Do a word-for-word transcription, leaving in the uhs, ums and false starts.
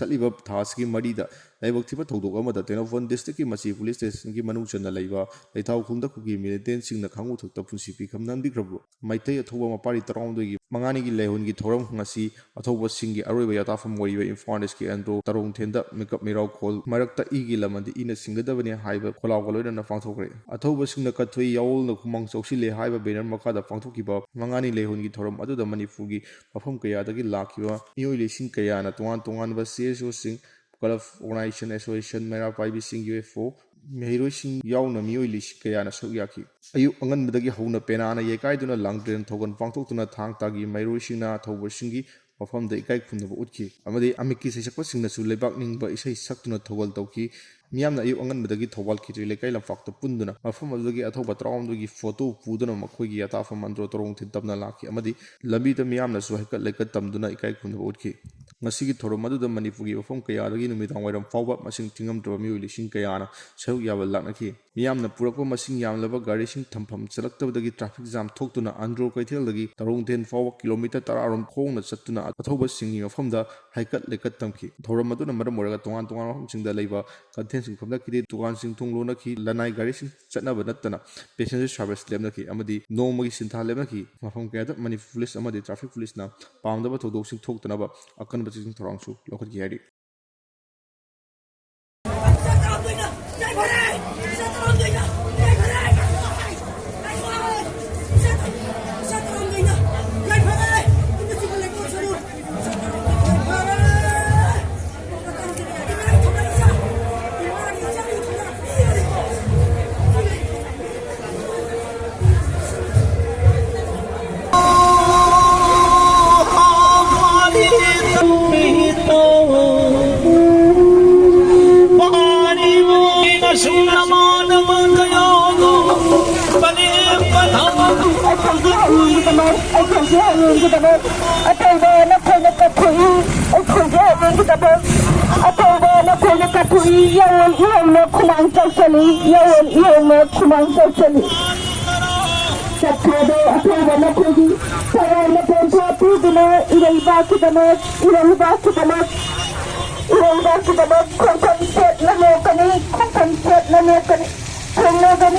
ꯆꯠꯂꯤꯕ ꯊꯥ ꯑꯁꯤꯒꯤ ꯃꯔꯤꯗ ꯂꯥꯏꯕꯛ ꯊꯤꯕ ꯊꯧꯗꯣꯛ ꯑꯃꯗ ꯇꯦꯡꯅꯧꯄꯜ ꯗꯤꯁꯇ꯭ꯔꯤꯛꯀꯤ ꯃꯆꯤ ꯄꯨꯂꯤꯁ ꯁ꯭ꯇꯦꯁꯟꯒꯤ ꯃꯅꯨꯡ ꯆꯟꯅ ꯂꯩꯕ ꯂꯩꯊꯥꯎ ꯈꯨꯜꯗ ꯈꯨꯜꯒꯤ ꯃꯤꯂꯤꯇꯦꯟꯁꯤꯡꯅ ꯈꯥꯉꯨ ꯊꯛꯇ ꯄꯨꯟꯁꯤ ꯄꯤꯈꯝ ꯅꯝꯕꯤꯈ꯭ꯔꯕ ꯃꯩꯇꯩ ꯑꯊꯧꯕ ꯃꯄꯥꯔꯤ ꯇꯔꯥꯍꯨꯝꯗꯣꯏꯒꯤ ꯃꯉꯥꯅꯤꯒꯤ ꯂꯥꯏꯍꯣꯟꯒꯤ ꯊꯧꯔꯝ ꯉꯁꯤ ꯑꯊꯧꯕꯁꯤꯡꯒꯤ ꯑꯔꯣꯏꯕ ꯌꯥꯇꯥꯐꯝ ꯑꯣꯏꯔꯤꯕ ꯏꯝꯐꯥꯜ ꯏꯁꯀꯤ ꯑꯦꯟꯗ꯭ꯔꯣ ꯇꯔꯣꯡꯊꯦꯟꯗ ꯃꯤꯀꯞ ꯃꯤꯔꯥꯎ ꯈꯣꯜ ꯃꯔꯛꯇ ꯏꯒꯤ ꯂꯃꯟꯗꯤ ꯏꯅ ꯁꯤꯡꯒꯗꯕꯅꯤ ꯍꯥꯏꯕ ꯈꯣꯜꯂꯥꯎꯒ ꯂꯣꯏꯅꯅ ꯄꯥꯡꯊꯣꯛꯈ꯭ꯔꯦ꯫ ꯑꯊꯧꯕꯁꯤꯡꯅ ꯀꯠꯊꯣꯛꯏ, ꯌꯥꯑꯣꯜꯅ ꯈꯨꯃꯥꯡ ꯆꯥꯎꯁꯤꯜꯂꯦ ꯍꯥꯏꯕ ꯕꯦꯅꯔ ꯃꯈꯥꯗ ꯄꯥꯡꯊꯣꯛꯈꯤꯕ ꯃꯉꯥꯅꯤ ꯂꯥꯏꯍꯣꯟꯒꯤ ꯊꯧꯔꯝ ꯑꯗꯨꯗ ꯃꯅꯤꯄꯨꯔꯒꯤ ꯃꯐꯝ ꯀꯌꯥꯗꯒꯤ ꯂꯥꯛꯈꯤꯕ ꯃꯤꯑꯣꯏ ꯂꯤꯁꯤꯡ ꯀꯌꯥꯅ ꯇꯣꯉꯥꯟ ꯇꯣꯉꯥꯟꯕ ꯁꯤ ꯑꯦꯁ ꯑꯣꯁꯤꯡ, ꯀ꯭ꯂꯕ, ꯑꯣꯔꯒꯅꯥꯏꯖꯦꯁꯟ, ꯑꯦꯁꯣꯁꯤꯌꯦꯁꯟ, ꯃꯩꯔꯥ ꯄꯥꯏꯕꯤꯁꯤꯡ, ꯌꯨ ꯑꯦꯐ ꯑꯣ, ꯃꯍꯩꯔꯣꯏꯁꯤꯡ ꯌꯥꯎꯅ ꯃꯤꯑꯣꯏ ꯂꯤꯁꯤꯡ ꯀꯌꯥꯅ ꯁꯔꯨꯛ ꯌꯥꯈꯤ꯫ ꯑꯌꯨꯛ ꯑꯉꯟꯕꯗꯒꯤ ꯍꯧꯅ ꯄꯦꯅꯥꯅ ꯌꯩꯀꯥꯏꯗꯨꯅ ꯂꯥꯡꯗ꯭ꯔꯦꯟ ꯊꯧꯒꯜ ꯄꯥꯡꯊꯣꯛꯇꯨꯅ ꯊꯥꯡ ꯇꯥꯒꯤ ꯃꯍꯩꯔꯣꯏꯁꯤꯡꯅ ꯑꯊꯧꯕꯁꯤꯡꯒꯤ ꯃꯐꯝꯗ ꯏꯀꯥꯏ ꯈꯨꯝꯅꯕ ꯎꯠꯈꯤ ꯑꯃꯗꯤ ꯑꯃꯤꯛꯀꯤ ꯁꯩꯁꯛꯄꯁꯤꯡꯅꯁꯨ ꯂꯩꯕꯥꯛ ꯅꯤꯡꯕ ꯏꯁꯩ ꯁꯛꯇꯨꯅ ꯊꯧꯒꯜ ꯇꯧꯈꯤ꯫ ꯃꯤꯌꯥꯝꯅ ꯑꯌꯨꯛ ꯑꯉꯟꯕꯗꯒꯤ ꯊꯧꯕꯥꯜ ꯈꯦꯇ꯭ꯔꯤ ꯂꯩꯀꯥꯏ ꯂꯝꯄꯥꯛꯇ ꯄꯨꯟꯗꯨꯅ ꯃꯐꯝ ꯑꯗꯨꯗꯒꯤ ꯑꯊꯧꯕ ꯇꯔꯥꯍꯨꯝꯗꯣꯏꯒꯤ ꯐꯣꯇꯣ ꯄꯨꯗꯨꯅ ꯃꯈꯣꯏꯒꯤ ꯌꯥꯇꯥꯐꯝ ꯑꯟꯗ꯭ꯔꯣ ꯇꯔꯣꯡꯊꯤꯟ ꯇꯝꯅ ꯂꯥꯛꯈꯤ ꯑꯃꯗꯤ ꯂꯝꯕꯤꯗ ꯃꯤꯌꯥꯝꯅꯁꯨ ꯍꯩꯀꯠ ꯂꯩꯀꯠ ꯇꯝꯗꯨꯅ ꯏꯀꯥꯏ ꯈꯨꯝꯅꯕ ꯎꯠꯈꯤ꯫ ꯉꯁꯤꯒꯤ ꯊꯧꯔꯝ ꯑꯗꯨꯗ ꯃꯅꯤꯄꯨꯔꯒꯤ ꯃꯐꯝ ꯀꯌꯥꯗꯒꯤ ꯅꯨꯃꯤꯗꯥꯡ ꯋꯥꯏꯔꯝ ꯐꯥꯎꯕ ꯃꯁꯤꯡ ꯊꯤꯉꯝꯗ꯭ꯔꯕ ꯃꯤꯑꯣꯏ ꯂꯤꯁꯤꯡ ꯀꯌꯥꯅ ꯁꯔꯨꯛ ꯌꯥꯕ ꯂꯥꯛꯅꯈꯤ꯫ ꯃꯤꯌꯥꯝꯅ ꯄꯨꯔꯛꯄ ꯃꯁꯤꯡ ꯌꯥꯝꯂꯕ ꯒꯥꯔꯤꯁꯤꯡ ꯊꯝꯐꯝ ꯆꯜꯂꯛꯇꯕꯗꯒꯤ ꯇ꯭ꯔꯥꯐꯤꯛ ꯖꯥꯝ ꯊꯣꯛꯇꯨꯅ ꯑꯟꯗ꯭ꯔꯣ ꯀꯩꯊꯦꯜꯗꯒꯤ ꯇꯔꯣꯡꯊꯦꯟ ꯐꯥꯎꯕ ꯀꯤꯂꯣꯃꯤꯇꯔ ꯇꯔꯥꯔꯣꯝ ꯈꯣꯡꯅ ꯆꯠꯇꯨꯅ ꯑꯊꯧꯕꯁꯤꯡꯒꯤ ꯃꯐꯝꯗ ꯍꯩꯀꯠ ꯂꯩꯀꯠ ꯇꯝꯈꯤ꯫ ꯊꯧꯔꯝ ꯑꯗꯨꯅ ꯃꯔꯝ ꯑꯣꯏꯔꯒ ꯇꯣꯉꯥꯟ ꯇꯣꯉꯥꯟꯕ ꯃꯐꯝꯁꯤꯡꯗ ꯂꯩꯕ ꯀꯩꯊꯦꯜꯁꯤꯡ ꯐꯝꯂꯛꯈꯤꯗꯦ, ꯗꯨꯀꯥꯟꯁꯤꯡ ꯊꯣꯡ ꯂꯣꯟꯅꯈꯤ, ꯂꯅꯥꯏ ꯒꯥꯔꯤꯁꯤꯡ ꯆꯠꯅꯕ ꯅꯠꯇꯅ ꯄꯦꯁꯦꯟꯖꯔ ꯁꯥꯔꯚꯤꯁ ꯂꯦꯞꯅꯈꯤ ꯑꯃꯗꯤ ꯅꯣꯡꯃꯒꯤ ꯁꯤꯟꯊꯥ ꯂꯦꯞꯅꯈꯤ꯫ ꯃꯐꯝ ꯀꯌꯥꯗ ꯃꯅꯤꯄꯨꯔ ꯄꯨꯂꯤꯁ ꯑꯃꯗꯤ ꯇ꯭ꯔꯥꯐꯤꯛ ꯄꯨꯂꯤꯁꯅ ꯄꯥꯝꯗꯕ ꯊꯧꯗꯣꯛꯁꯤꯡ ꯊꯣꯛꯇꯅꯕ ꯑꯀꯟꯕ ꯆꯦꯛꯁꯤꯟ ꯊꯧꯔꯥꯡꯁꯨ ꯂꯧꯈꯠꯈꯤ ꯍꯥꯏꯔꯤ꯫ ꯒꯤꯗꯃꯛ ꯑꯇꯧꯕ ꯅꯈꯣꯏꯅ ꯀꯠꯊꯣꯛꯏ, ꯑꯩꯈꯣꯏꯒꯤ ꯑꯣꯏꯕꯒꯤꯗꯃꯛ ꯑꯇꯧꯕ ꯅꯈꯣꯏꯅ ꯀꯠꯊꯣꯛꯏ꯫ ꯌꯥꯑꯣꯟ ꯏꯍꯧꯅ ꯈꯨꯃꯥꯡ ꯆꯥꯎꯁꯜꯂꯤ, ꯌꯥꯑꯣꯟ ꯏꯍꯧꯅ ꯈꯨꯃꯥꯡ ꯆꯥꯎꯁꯜꯂꯤ꯫ ꯆꯠꯈ꯭ꯔꯕ ꯑꯇꯧꯕ ꯅꯈꯣꯏꯒꯤ ꯊꯋꯥꯏꯅ ꯄꯣꯟꯊꯥ ꯄꯤꯗꯨꯅ ꯏꯔꯩꯕꯥꯛꯀꯤꯗꯃꯛ, ꯏꯔꯩꯕꯥꯛꯀꯤꯗꯃꯛ, ꯏꯔꯩꯕꯥꯛꯀꯤꯗꯃꯛ ꯈꯣꯡꯐꯝ ꯁꯦꯠꯅ ꯂꯦꯞꯀꯅꯤ, ꯈꯣꯡꯐꯝ ꯁꯦꯠꯅ ꯂꯦꯞꯀꯅꯤ꯫ ꯊꯦꯡꯅꯒꯅꯤ꯫